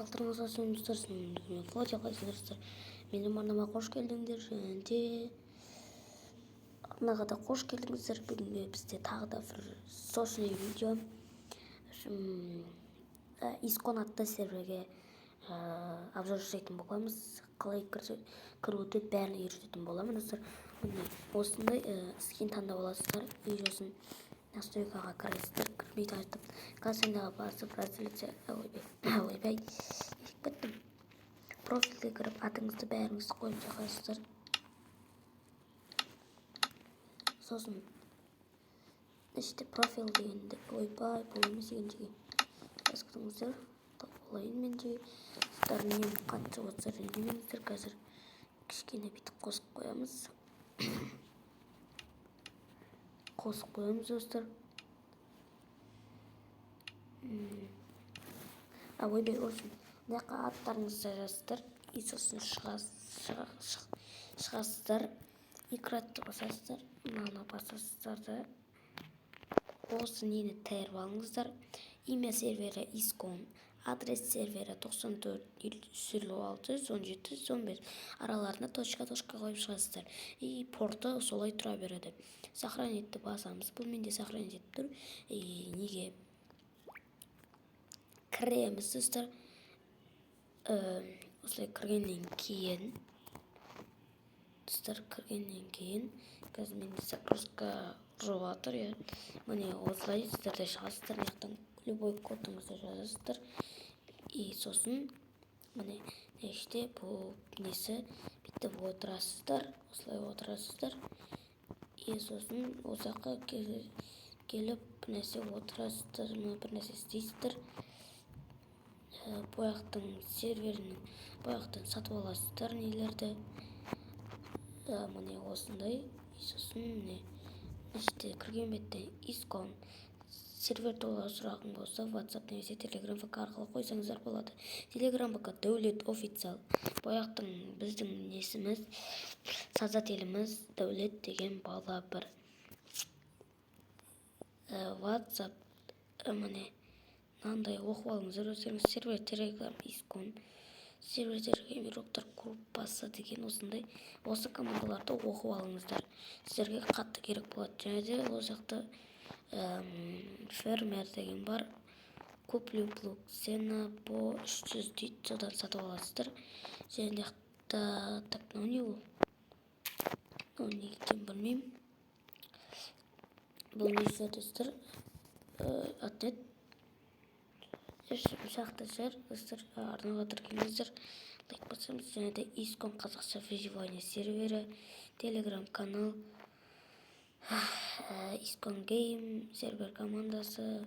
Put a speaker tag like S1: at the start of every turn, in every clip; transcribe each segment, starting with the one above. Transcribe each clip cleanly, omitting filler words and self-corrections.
S1: Қалдарыңызға сәлеметсіздер. Қалайсыздар? Менің арнама қош келдіңдер және де арнаға да қош келдіңіздер. Бүгінгі бізде тағы да бір сочный видео. Искон атты серверге обзор жасайтын боламыз. Қалай кіруді, бәрін үйрететін боламын, достар. Міне, осындай скин таңдап аласыздар и сосын настройкаға кіресіздер. Кірмей тартып, кастомныйға басып, разделиться, ойбай, ойбай, кеттім. Профильге кіріп, атыңызды, бәріңізді қойып шығасыздар. Сосын іште профиль дегенді, ойбай, бұл емес екен жеке. Қазір күтіңіздер, тауып алайын мен жеке. Сіздер нем қатты отырса, ренжімеңіздер. Қазір кішкене бүйтіп қосып қоямыз, қосып қоямыз, достар. А, ойбай, в общем, мына жаққа аттарыңызды жазасыздар и сосын шығасыздар, играть басасыздар, мынаны басасыздар да, осы нені теріп алыңыздар. Имя сервера Искон, адрес сервера 94 156 117 115, араларына точка точка қойып шығасыздар и порты солай тұра береді. Сохранить басамыз. Бұл менде сохранить етіп тұр. И неге кіреміз, достар? Осылай кіргеннен кейін, достар, кіргеннен кейін, қазір менде загрузка жүріп жатыр, иә. Міне, осылай сіздер де шығасыздар. Мына жақтан любой кодыңызды жазасыздар и сосын міне, іште бұл несі, бүйтіп отырасыздар, осылай отырасыздар и сосын осы жаққа келіп, бір нәрсе отырасыздар, мына бір нәрсе істейсіздер. Бұл жақтың серверінің, бұл жақтан сатып аласыздар нелерді. Міне, осындай. Сосын міне, іште кірген бетте Искон сервер туралы сұрағың болса, WhatsApp немесе Telegram, ВК арқылы қойсаңыздар болады. Telegram, ВК Дәулет официал. Бұл жақтың біздің несіміз, создателіміз Дәулет деген бала бір. WhatsApp, міне, мынандай оқып алыңыздар өздеріңіз. Сервер Telegram Искон сервер, Telegram игроктар группасы деген осындай. Осы командаларды оқып алыңыздар, сіздерге қатты керек болады. Және де ол жақта фермер деген бар. Куплю блок сена по 300 дейді, содан сатып аласыздар. Және мына жақта, так, мынау не ол, мынау не екенін білмеймін. Бұл несі, достар, аты не жақта жер, достар? Арнаға тіркеліңіздер, лайк басамыз. Және де Искон қазақша выживание сервері, Телеграм канал Искон гейм сервер командасы.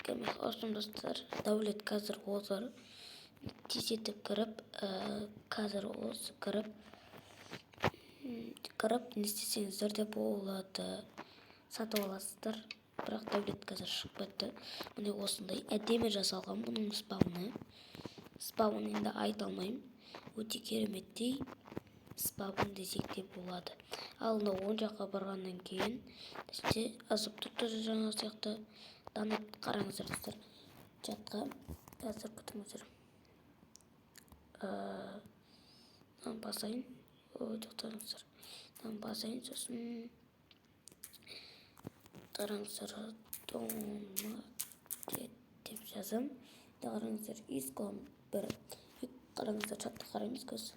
S1: В общем, достар, Дәулет қазір отыр. Тездетіп кіріп, қазір осы кіріп, не істесеңіздер де болады, сатып аласыздар. Бірақ Дәулет қазір шығып кетті. Міне, осындай әдемі жасалған бұның спавны. Спавн енді айта алмаймын, өте кереметтей спавн десек те болады. Ал мынау оң жаққа барғаннан кейін іште азып тұр, тоже жаңағы сияқты донат. Қараңыздар, достар, чатқа қазір, күтіңіздер, мынаны басайын. Ой, тоқтаңыздар, мынаны басайын. Сосын қараңыздар, донат деп жазамын. Қараңыздар, Искон бір, қараңыздар, чатты қараймыз қазір.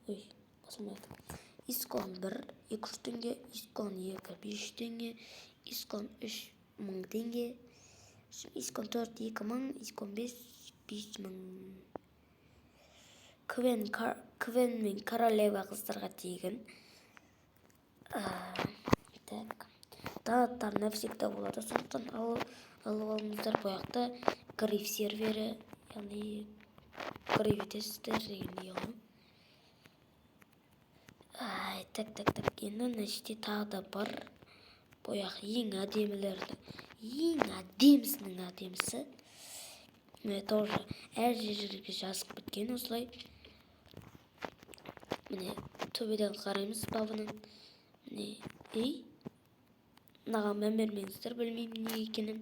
S1: Ой, басылмай жатыр. Искон бір 200 теңге, Искон екі 500 теңге, Искон үш 1000 теңге, Искон төрт 2000, Искон бес 5000. Квен, квен мен королева қыздарға тегін. Так, донаттар навсегда болады, сондықтан алып алыңыздар. Бұл жақта гриф сервері, яғни гриф етесіздер дегендей ғой. Ай, так, так, так, енді мына жерде тағы да бар. Бұл жақ ең әдемілердің ең әдемісінің әдемісі. Міне, тоже әр жерге жазып кеткен осылай. Міне, төбеден қараймыз спавнын. Міне, ей, мынаған мән бермеңіздер, білмеймін не екенін,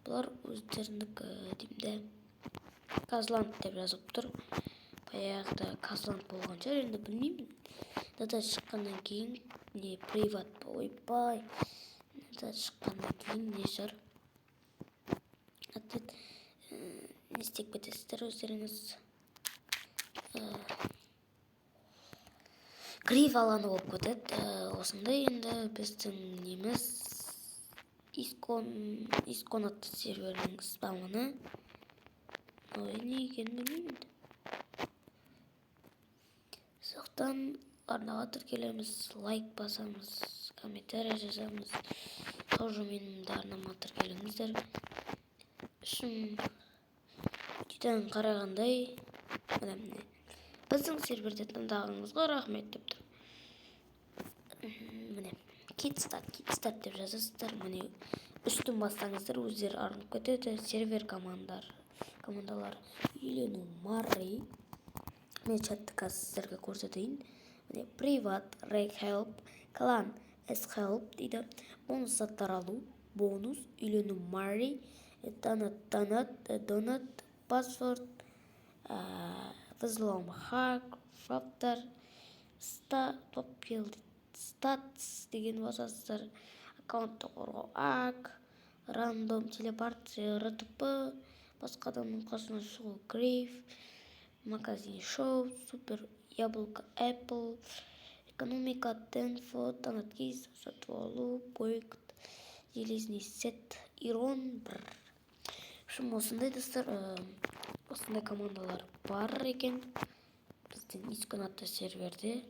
S1: бұлар өздерінікі деймін да. Казланд деп жазып тұр. Баяғыда Казланд болған шығар енді, білмеймін. Дата шыққаннан кейін не приват па, ойбай, дата шыққаннан кейін не шығар. Ответ не істеп кетесіздер өздеріңіз. Гриф алаңы болып кетеді осындай. Енді біздің неміз Искон атты серверінің спавны. Ой, не екенін білмеймін енді. Сондықтан арнаға тіркелеміз, лайк басамыз, комментарий жазамыз. Тоже менің де арнама тіркеліңіздер. Үшін видеодан қарағандай, міне, біздің серверде тыңдағаныңызға рахмет деп тұр. Міне, get start, get start деп жазасыздар. Міне, үстін бассаңыздар, өздері арылып кетеді. Сервер командалар, үйлену, marry. Мен чатты қазір сіздерге көрсетейін. Міне, приват, reg help, клан s help дейді, бонус заттар алу, бонус, үйлену, marry, донат, донат, донат, password, взлом, хак, фактор, stats деген басасыздар, аккаунтты қорғау, ак, рандом телепортация, РТП, басқа адамның қасына шығу, грейв, магазин, шоу, супер яблоко, apple, экономика, денфо, донат кейс, сатып алу, проект, железный сет, ирон бір. В общем, осындай, достар, осындай командалар бар екен біздің Искон атты серверде.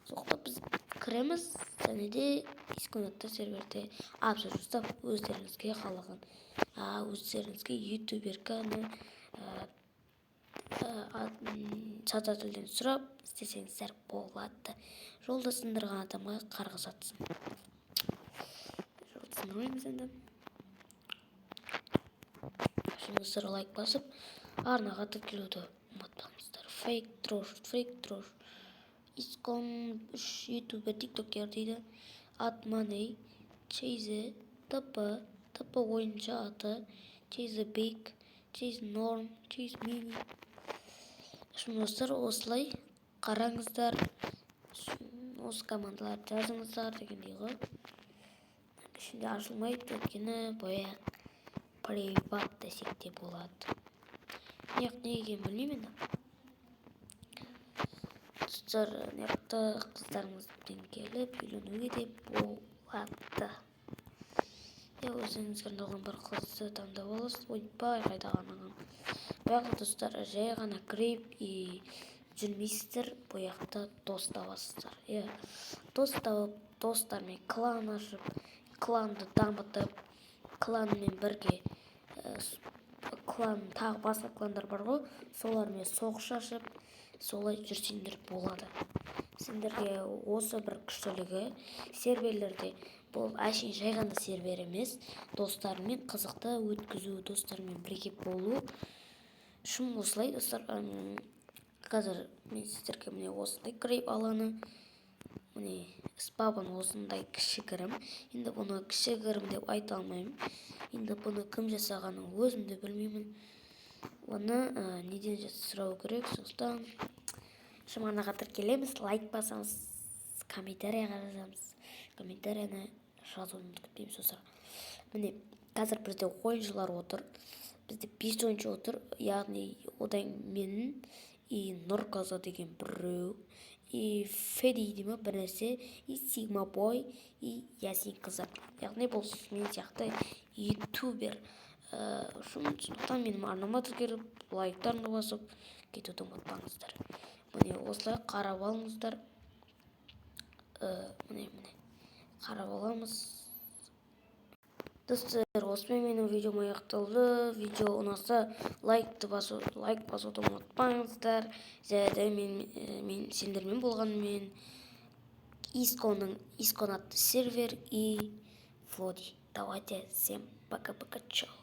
S1: Сондықтан біз кіреміз және де Искон атты серверде обзор жасап, өздеріңізге қалаған, өздеріңізге ютуберканы создательден сұрап істесеңіздер болады. Жолды сындырған адамға қарғыс атсын. Жолды сындырмаймыз енді. Достар, лайк басып, арнаға тіркелуді ұмытпаңыздар. Фейк трош, фейк трош, Искон үш ютубер, тиктокер дейді, адманей, чейзе, ТП, ТП ойыншы аты, чейзе биг, чейз норм, чейз мини. Достар, осылай қараңыздар, осы командаларды жазыңыздар дегендей ғой. Ішінде ашылмайды, өйткені баяғы приват десек те болады. Не екенін білмеймін енді. Достар, мына жақта қыздарыңызбен келіп үйленуге де болады. Иә, өздеріңізге арналған бір қызды таңдап аласыз. Ойбай, қайдағы баяғы. Достар, жай ғана кіріп и жүрмейсіздер, бұл жақта дос табасыздар. Иә, дос тауып, достармен клан ашып, кланды дамытып, кланмен бірге клан, тағы басқа кландар бар ғой, солармен соғыс ашып, солай жүрсеңдер болады. Сендерге осы бір күштілігі серверлерде, бұл әшейін жай ғана сервер емес, достарыңмен қызықты өткізу, достармен бірге болу үшін осылай. Достар, қазір мен сіздерге, міне, осындай грейв алаңы, міне, спавн осындай кішігірім. Енді бұны кішігірім деп айта алмаймын, енді бұны кім жасағанын өзім де білмеймін. Оны неден сұрау керек. Сондықтан арнаға тіркелеміз, лайк басамыз, комментарийға жазамыз, комментарияны жазуды ұмытып кетпейміз. Достар, міне, қазір бізде ойыншылар отыр, бізде бес ойыншы отыр, яғни одан менің и Нұрқаза деген біреу, и Феди дей ма, бір нәрсе, и Сигма Бой, и Ясин қызы, яғни бұл мен сияқты ютубер үшін. Сондықтан менің арнама тіркеліп, лайктарыңды басып кетуді ұмытпаңыздар. Міне, осылай қарап алыңыздар. Міне, қарап аламыз. Достар, осымен менің видеом аяқталды. Видео ұнаса, лайк басуды ұмытпаңыздар. Және де мен сендермен болғанмен Искон атты сервер и Флоди. Давайте, всем пока пока, чао.